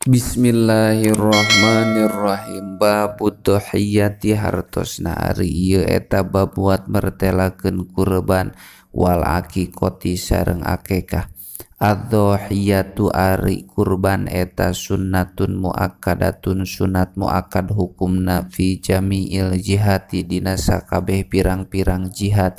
Bismillahirrahmanirrahim. Babud dohiyati hartosna ari ieu eta bab buat mertelakeun kurban wal aqiqati sareng akekah. Ad-dohiyatu ari kurban eta sunnatun muakkadatun sunat muakkad hukumna fi jami'il jihati dina sakabeh pirang-pirang jihad.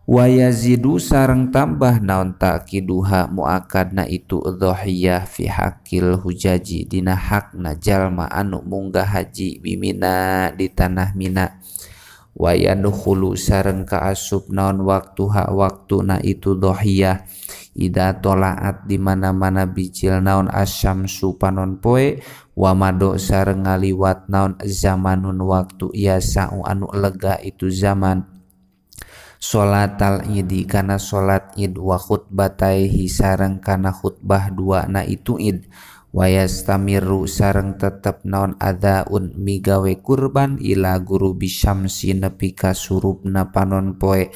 Wayazidu sareng tambah naon takiduha muakadna itu dhahiyah fi hakil hujaji dina hakna jalma anu munggah haji bimina di tanah Mina. Wayadukhulu sareng kaasup naon waktuha waktuna itu dhahiyah ida tolaat di mana-mana bijil naon asyamsu panon poe wamado sareng ngaliwat naon zamanun waktu yasa'u anu lega itu zaman. Salatal idi kana salat id wa khutbataihi sareng kana khutbah dua na itu id. Wayastamiru sareng tetep naon adzaun migawe kurban ila guru bisyamsi nepi ka surupna panon poe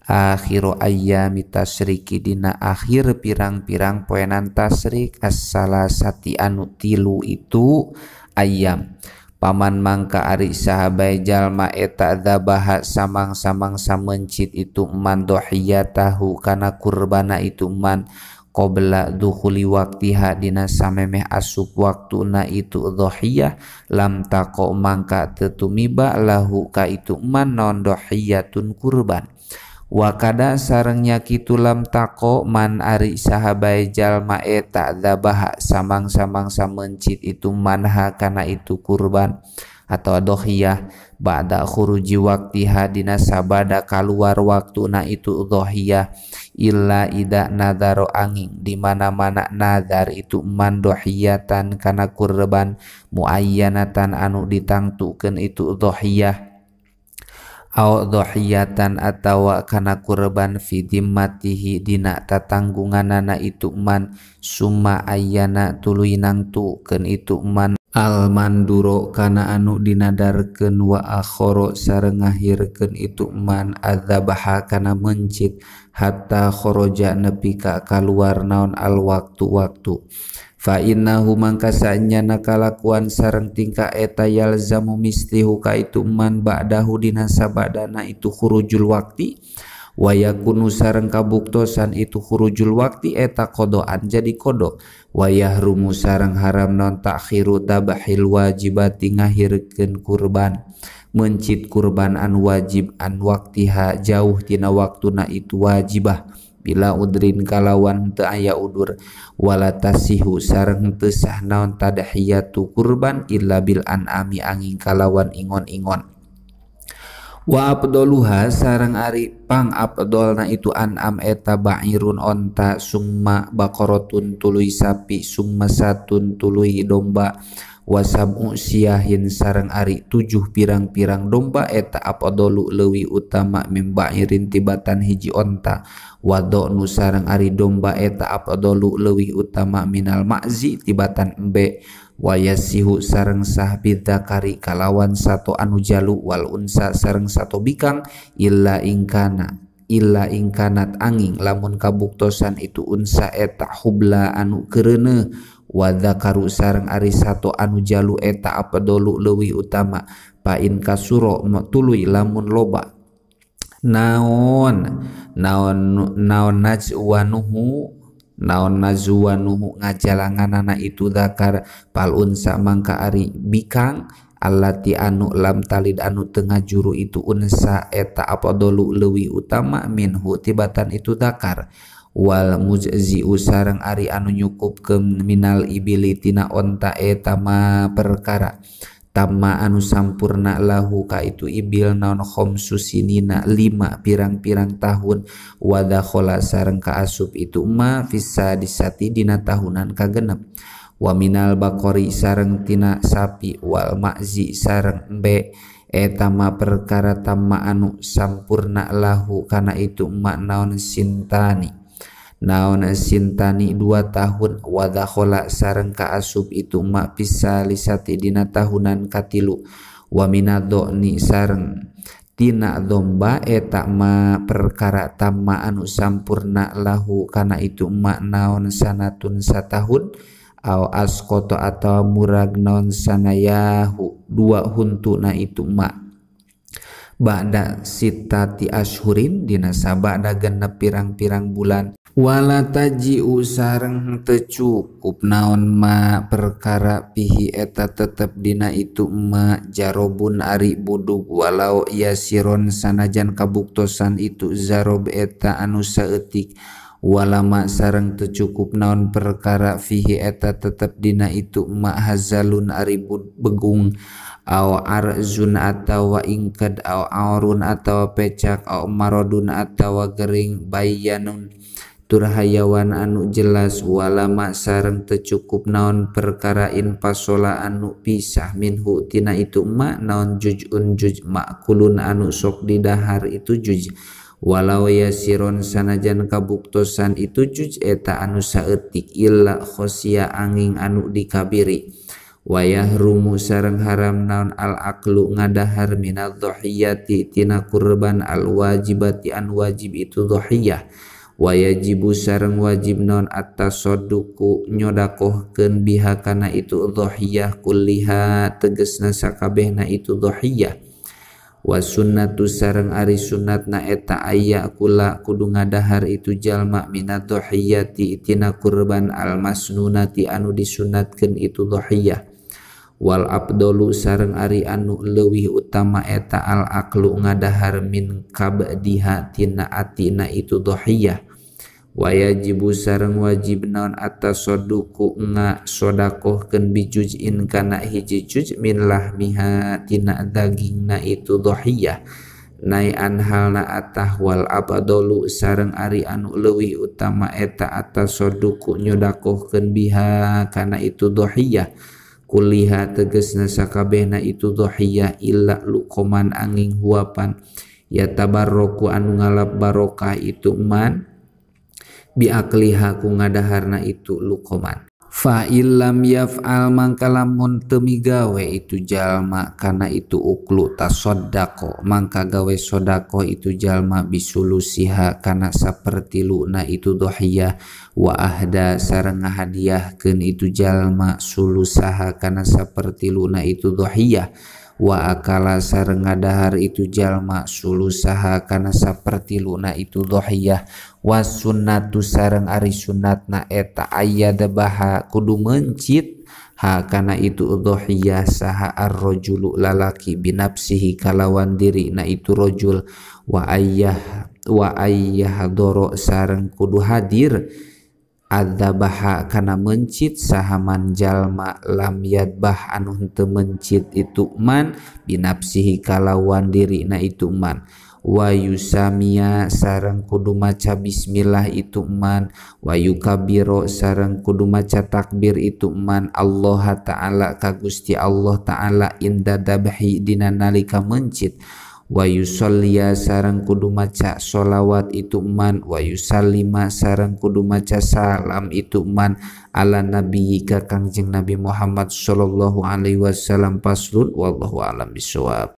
akhiru ayyami tasriki dina akhir pirang-pirang poenan tasrik as-salasati anu tilu itu ayam. Paman mangka ari sahabai jalma eta dzabaha samang-samang samencit itu man dohiyatahu kana kurbana itu man qabla dukhuli waqtiha dina samemeh asup waktuna itu dohiyah lam taqo mangka teu tumiba lahu ka itu man non dohiyatun kurban. Wakada sarengnya kitu lam tako man ari sahabai jalma eta dzabaha samang-samang samencit itu manha kana itu kurban atau dohiyah ba'da khuruji waqtiha dina sabada kaluar waktuna itu dohiyah illa ida nadaro angin di mana-mana nadar itu man dohiyatan kana kurban muayyanatan anu ditangtukeun itu dohiyah au dohiyatan atawa kana kurban fi dimmatihi dina tatanggunganana itu man summa ayyana tuluy nangtukeun itu man al manduro kana anu dinadarkeun wa akhoro sareng ngahirkeun itu man adzabaha kana mencit hatta khoroja nepi ka kaluar naon al waktu-waktu. Fa innahu mangka saenyana kalakuan sareng tingkah eta yalzamu mistihu ka itu man ba'dahu dina sabadana itu khurujul waqti wa yakunu sareng kabuktosan itu khurujul waqti eta qodoan jadi qodo wa yahrumu sareng haram non ta'khiru tabahil wajibati ngahirkeun kurban mencit kurban an wajib an waqtiha jauh tina waktuna itu wajibah bila udrin kalawan teu aya udur wala tasihu sareng teu sah naon tadhiyatu kurban illa bil an'ami angin kalawan ingon-ingon. Wa abdoluha sareng ari pang abdolna itu an'am eta ba'irun onta summa baqaratun tuluy sapi summa satun tuluy domba wasab'u siyahin sareng ari 7 pirang-pirang domba eta afdalu leuwih utama mim ba'irin tibatan hiji onta wadonu sareng ari domba eta afdalu leuwih utama minal ma'zi tibatan embe wayasihu sareng sah bidzakari kalawan satu anu jalu wal unsa sareng satu bikang illa ingkanat angin lamun kabuktosan itu unsa eta hubla anu kereuneuh wadzakaru sareng ari satu anu jalu eta afdalu leuwih utama pa in kasuro tuluy lamun loba naon naon naon najwanuhu naon najwanuhu ngajalanganana itu zakar pal unsa mangka ari bikang allati anu lam talid anu tengah juru itu unsa eta afdalu leuwih utama minhu tibatan itu zakar wal mujzi'u sareng ari anu nyukupkeun minal ibili tina onta eta ma perkara tamma anu sampurna lahu ka itu ibil naon khamsu sinina 5 pirang-pirang tahun wa dakhala sareng kaasup itu ma fisa disati dina tahunan kagenep wa minal baqari sareng tina sapi wal ma'zi sareng embe eta ma perkara tamma anu sampurna lahu kana itu ma naon sintani 2 tahun wa dakhala sareng kaasup itu ma pisalisati dina tahunan katilu wa minadoni sareng tina domba eta ma perkara tamma anu sampurna lahu kana itu ma naon sanatun satahun Au asqata atawa murag naon sanayahu dua huntuna itu ma ba'da sitati ashurin dina sabada genep pirang-pirang bulan. Wala taji'u sareng teu cukup naon ma perkara pihi eta tetep dina itu ma jarobun ari budug walau yasiron sanajan kabuktosan itu zarob eta anu saeutik. Walama sareng teu cukup naon perkara fihi eta tetep dina itu ma hazalun ari begung aw arzun atawa ingked aw aurun atawa pecak aw marodun atawa gering bayanun tur hayawan anu jelas. Walama sareng teu cukup naon perkara infasola anu pisah minhu tina itu ma naon jujun juj makulun anu sok didahar itu juj. Walau yasiron sanajan kabuktosan itu juj eta anu saeutik illa khosya angin anu dikabiri. Wayah rumu sareng haram naon al aklu ngadahar minad dhahiyati tina kurban al wajibati an wajib itu dhahiyah. Wayajibu sareng wajib naon at-tasadduqu nyodakohkeun biha kana itu dhahiyah kulliha tegesna sakabehna itu dhahiyah. Wa sunnatu sareng ari sunnatna eta aya kula kudu ngadahar itu jalma minad dhahiyati tina kurban al masnunati anu disunatkeun itu dhahiyah. Wal abdolu sareng ari anu leuwih utama eta al aklu ngadahar min kabdiha tina atina itu dhahiyah. Wayajibu sareng wajib naon at-tasadduqu nga sodakohkeun bijuz'in kana hiji juj min lahmiha tina dagingna itu dhahiyah. Naian halna atah wal abdolu sareng ari anu leuwih utama eta at-tasadduqu nyodakohkeun biha kana itu dhahiyah kuliha tegesna sakabehna itu dhahiyah illa luqman angin huapan ya tabarroku anu ngalap barokah itu man biakliha ku ngadaharna itu luqman. Fa illam yaf'al mangka lamun teu migawe itu jalma kana itu uklu tasaddaqo mangka gawe sodako itu jalma bisulusiha kana sapertiluna itu dhahiyah wa ahda sareng ngahadiahkeun itu jalma sulusaha kana sapertiluna itu dhahiyah wa akala sareng ngadahar itu jalma sulusaha kana sapertiluna itu dhahiyah. Was sunnatu sareng ari sunnatna eta ayyadbaha kudu mencit ha kana itu dhahiyah saha ar-rajulu lalaki binafsihi kalawan dirina itu rajul wa ayyah doro sareng kudu hadir adzabaha kana mencit sahaman jalma lam yadbah anu henteu mencit itu man binafsihi kalawan dirina itu man. Wa yusamia sareng kudu maca bismillah itu man wa yukabiro sareng kudu maca takbir itu man Allah ta'ala ka Gusti Allah ta'ala inda dabhi dina nalika mencit. Wa yusalliya sareng kudu maca sholawat itu man wa yusallima sareng kudu maca salam itu man ala nabi ka Kangjeng Nabi Muhammad sallallahu alaihi wasallam. Paslun wallahu alam bisawab.